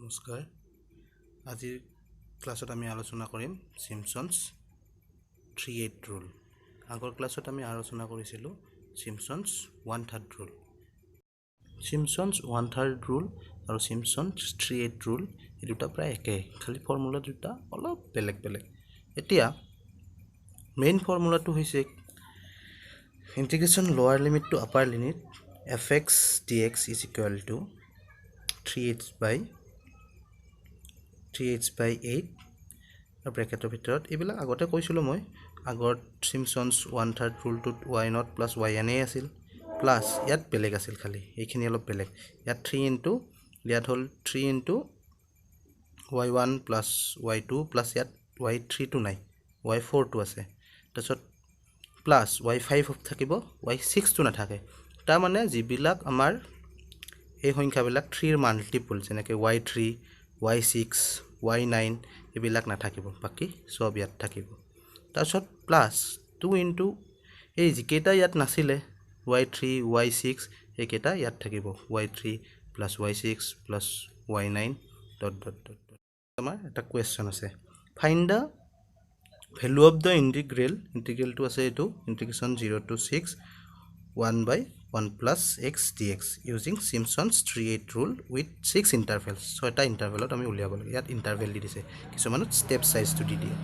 নমস্কাৰ। আজিৰ ক্লাছত আমি আলোচনা কৰিম চিম্পছনছ 3/8 ৰুল। আগৰ ক্লাছত আমি আলোচনা কৰিছিলোঁ চিম্পছনছ 1/3 ৰুল। চিম্পছনছ 1/3 ৰুল আৰু চিম্পছনছ 3/8 ৰুল, এই দুটা প্ৰায় একে, খালি ফৰ্মুলা দুটা অলপ বেলেগ বেলেগ। এতিয়া মেইন ফৰ্মুলাটো হৈছে integration lower limit to upper limit f x dx is equal to 3h by 8 আৰু ব্ৰেকেটৰ ভিতৰত এইবিলাক আগতে কৈছিলোঁ মই। আগত চিম্পছনছ 1/3 ৰুলটোত why not plus why এনেই আছিল, প্লাছ ইয়াত বেলেগ আছিল, খালি এইখিনি অলপ বেলেগ। ইয়াত থ্ৰী ইনটু, ইয়াত হ'ল three into y one plus y two plus, ইয়াত why থ্ৰীটো নাই, why ফ'ৰটো আছে, তাৰপিছত প্লাছ why five থাকিব, why ছিক্সটো নাথাকে। তাৰমানে যিবিলাক আমাৰ এই সংখ্যাবিলাক থ্ৰীৰ মাল্টিপুল, যেনেকৈ y three, y six, y nine, এইবিলাক নাথাকিব, বাকী চব ইয়াত থাকিব। তাৰপিছত প্লাছ টু ইনটু এই যিকেইটা ইয়াত নাছিলে, why three, why six, সেইকেইটা ইয়াত থাকিব, y three plus y six plus y nine dot dot dot dot। আমাৰ এটা কুৱেশ্যন আছে, find the value of the integral। ইণ্টিগ্ৰেলটো আছে এইটো, integration zero to six one by one plus x dx using Simpson's 3/8 rule with six intervals। ছয়টা ইণ্টাৰভেলত আমি উলিয়াব লাগে। ইয়াত ইণ্টাৰভেল দি দিছে, কিছুমানত ষ্টেপ চাইজটো দি দিয়ে।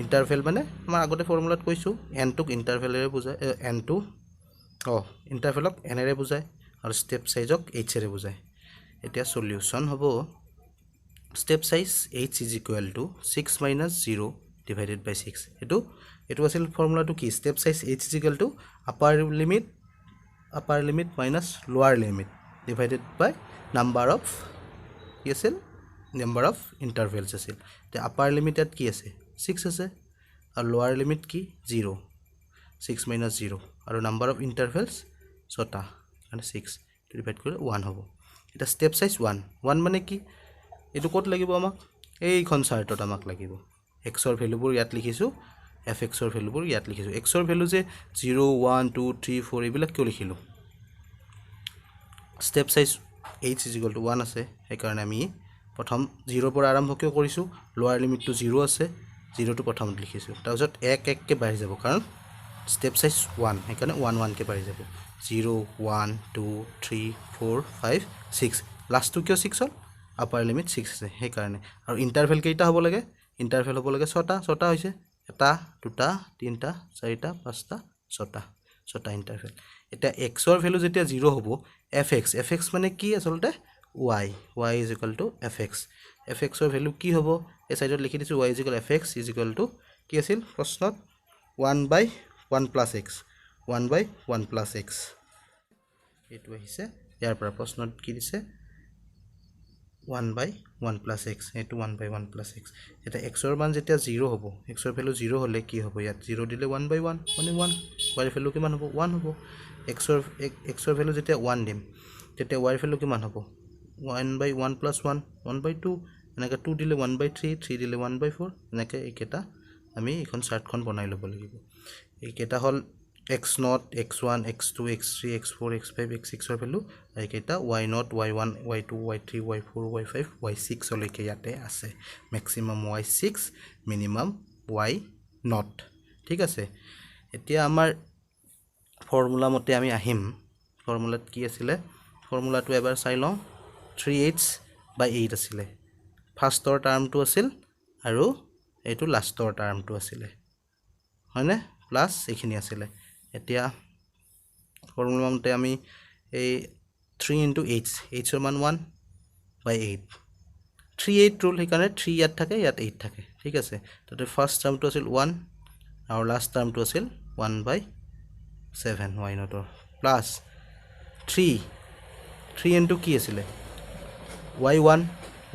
ইণ্টাৰভেল মানে আমাৰ আগতে ফৰ্মুলাত কৈছোঁ, এনটোক ইণ্টাৰভেলেৰে বুজায়, এনটো অঁ ইণ্টাৰভেলক এনেৰে বুজায় আৰু ষ্টেপ চাইজক এইচেৰে বুজায়। এতিয়া চলিউশ্যন হ'ব step size h is equal to six minus zero divided by six। এইটো আছিল ফৰ্মুলাটো কি? Step size h is equal to upper limit minus lower limit divided by number of, কি আছিল, নাম্বাৰ অফ ইণ্টাৰভেলছ আছিল। এতিয়া আপাৰ লিমিট ইয়াত কি আছে? ছিক্স আছে। আৰু লোৱাৰ লিমিট কি? জিৰ'। Six minus zero'. আৰু নাম্বাৰ অফ ইণ্টাৰভেলছ ছটা, মানে ছিক্স ডিভাইড কৰিলে ওৱান হ'ব। এতিয়া ষ্টেপ চাইজ ওৱান, ওৱান মানে কি? এইটো ক'ত লাগিব আমাক? এইখন চাৰ্টত আমাক লাগিব। এক্সৰ ভেলুবোৰ ইয়াত লিখিছোঁ, এফ এক্সৰ ভেলুবোৰ ইয়াত লিখিছোঁ। এক্সৰ ভেলু যে zero, one, two, three, four, এইবিলাক কিয় লিখিলোঁ? Step size h is equal to one আছে, সেইকাৰণে আমি প্ৰথম জিৰ'ৰ পৰা আৰম্ভ কিয় কৰিছোঁ? লোৱাৰ লিমিটটো জিৰ' আছে, জিৰ'টো প্ৰথমত লিখিছোঁ। তাৰপিছত এক এককৈ বাঢ়ি যাব, কাৰণ ষ্টেপ চাইজ ওৱান, সেইকাৰণে ওৱান ওৱানকৈ বাঢ়ি যাব, zero, one, two, three, four, five, six। লাষ্টটো কিয় ছিক্স হ'ল? আপাৰ লিমিট ছিক্স আছে সেইকাৰণে। আৰু ইণ্টাৰভেল কেইটা হ'ব লাগে? ইণ্টাৰভেল হ'ব লাগে ছটা। ছটা হৈছে এটা, দুটা, তিনিটা, চাৰিটা, পাঁচটা, ছটা, ছটা ইণ্টাৰভেল। এতিয়া এক্সৰ ভেলু যেতিয়া জিৰ' হ'ব, এফ এক্স, এফ এক্স মানে কি আচলতে? Y, y is equal to f x। F এক্সৰ ভেলু কি হ'ব? এই চাইডত লিখি দিছোঁ, y is equal f x is equal to কি আছিল প্ৰশ্নত? One by one plus x, one by one plus x। এইটো আহিছে ইয়াৰ পৰা। প্ৰশ্নত কি দিছে? One by one plus x। এইটো one by one plus x। এতিয়া এক্সৰ মান যেতিয়া জিৰ' হ'ব, এক্সৰ ভেলু জিৰ' হ'লে কি হ'ব? ইয়াত জিৰ' দিলে ওৱান বাই ওৱান মানে ওৱান। ৱাইৰ ভেলু কিমান হ'ব? ওৱান হ'ব। এক্সৰ ভেলু যেতিয়া ওৱান দিম, তেতিয়া ৱাইৰ ভেলু কিমান হ'ব? One by one plus one, one by two। এনেকৈ টু দিলে ওৱান বাই থ্ৰী, থ্ৰী দিলে ওৱান বাই ফ'ৰ। এনেকৈ এইকেইটা আমি এইখন চাৰ্টখন বনাই ল'ব লাগিব। এইকেইটা হ'ল x naught, x one, x two, x three, x four, x five, x ছিক্সৰ ভেলু। এইকেইটা y naught, y one, y two, y three, y four, y five, y ছিক্সলৈকে ইয়াতে আছে। Maximum y six, minimum y naught। ঠিক আছে। এতিয়া আমাৰ formula মতে আমি আহিম। ফৰ্মুলাত কি আছিলে? ফৰ্মুলাটো এবাৰ চাই লওঁ। থ্ৰী এইচ বাই এইট আছিলে, ফাৰ্ষ্টৰ টাৰ্মটো আছিল আৰু এইটো লাষ্টৰ টাৰ্মটো আছিলে, হয়নে? প্লাছ এইখিনি আছিলে। এতিয়া ফৰ্মুলা মতে আমি এই থ্ৰী ইনটু এইচ, এইচৰ মান one by eight। 3/8 rule, সেইকাৰণে থ্ৰী ইয়াত থাকে, ইয়াত এইট থাকে। ঠিক আছে। তাতে ফাৰ্ষ্ট টাৰ্মটো আছিল ওৱান আৰু লাষ্ট টাৰ্মটো আছিল one by seven why Notre, plus three, three into কি আছিলে? Why one,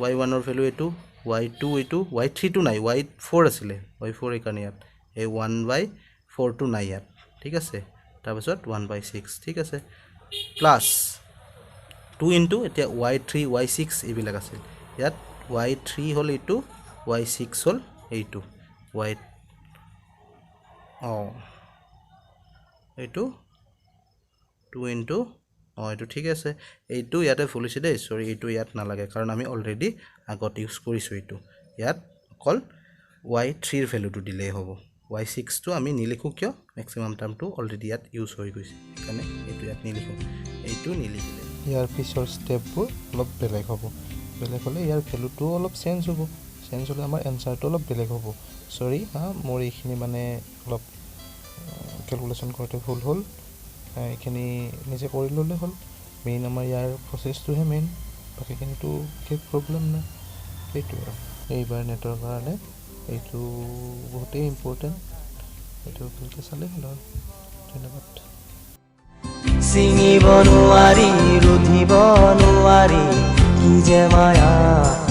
why ওৱানৰ ভেলু এইটো, why two এইটো, why থ্ৰীটো নাই, why four আছিলে, why four, সেইকাৰণে ইয়াত এই ওৱান বাই ফ'ৰটো নাই ইয়াত। ঠিক আছে। তাৰপিছত ওৱান বাই ছিক্স। ঠিক আছে। প্লাছ টু ইনটু এতিয়া why three, why six এইবিলাক আছিল। ইয়াত why three হ'ল এইটো, why six হ'ল এইটো, why অঁ এইটো টু ইনটু অঁ, এইটো ঠিক আছে। এইটো ইয়াতে ভুল হৈছে দেই, চৰি। এইটো ইয়াত নালাগে, কাৰণ আমি অলৰেডি আগত ইউজ কৰিছোঁ এইটো। ইয়াত অকল why থ্ৰীৰ ভেলুটো দিলেই হ'ব। Why ছিক্সটো আমি নিলিখোঁ। কিয়? মেক্সিমাম টাৰ্মটো অলৰেডি ইয়াত ইউজ হৈ গৈছে, সেইকাৰণে এইটো ইয়াত নিলিখোঁ। এইটো নিলিখিলে ইয়াৰ পিছৰ ষ্টেপবোৰ অলপ বেলেগ হ'ব। বেলেগ হ'লে ইয়াৰ ভেলুটোও অলপ চেঞ্জ হ'ব। চেঞ্জ হ'লে আমাৰ এনচাৰটো অলপ বেলেগ হ'ব। চৰি হা, মোৰ এইখিনি মানে অলপ কেলকুলেশ্যন কৰোঁতে ভুল হ'ল। এইখিনি নিজে কৰি ল'লে হ'ল। মেইন আমাৰ ইয়াৰ প্ৰচেছটোহে মেইন, বাকীখিনিতো বিশেষ প্ৰব্লেম নাই। সেইটোৱে আৰু এইবাৰ নেটৰ কাৰণে এইটো বহুতেই ইম্পৰ্টেণ্ট। এইটো ভালকৈ চালেই হ'ল আৰু। ধন্যবাদ। ছিঙিব নোৱাৰি, ৰুধিব নোৱাৰি, কি যে মায়া।